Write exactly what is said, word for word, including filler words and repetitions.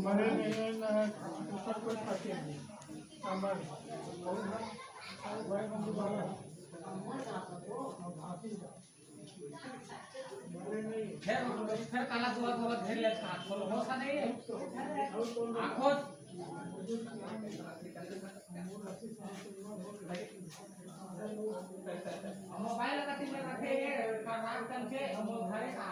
मरे नहीं है, ना ऊपर कोई फंसे नहीं। हमारे भाई बंधु वाला। फेर, फेर काला दुआ धोवा घेर लेता, खोल, होश नहीं है। आँखों मोबाइल का तीन रखे, ये का रात करके हम उधारे का।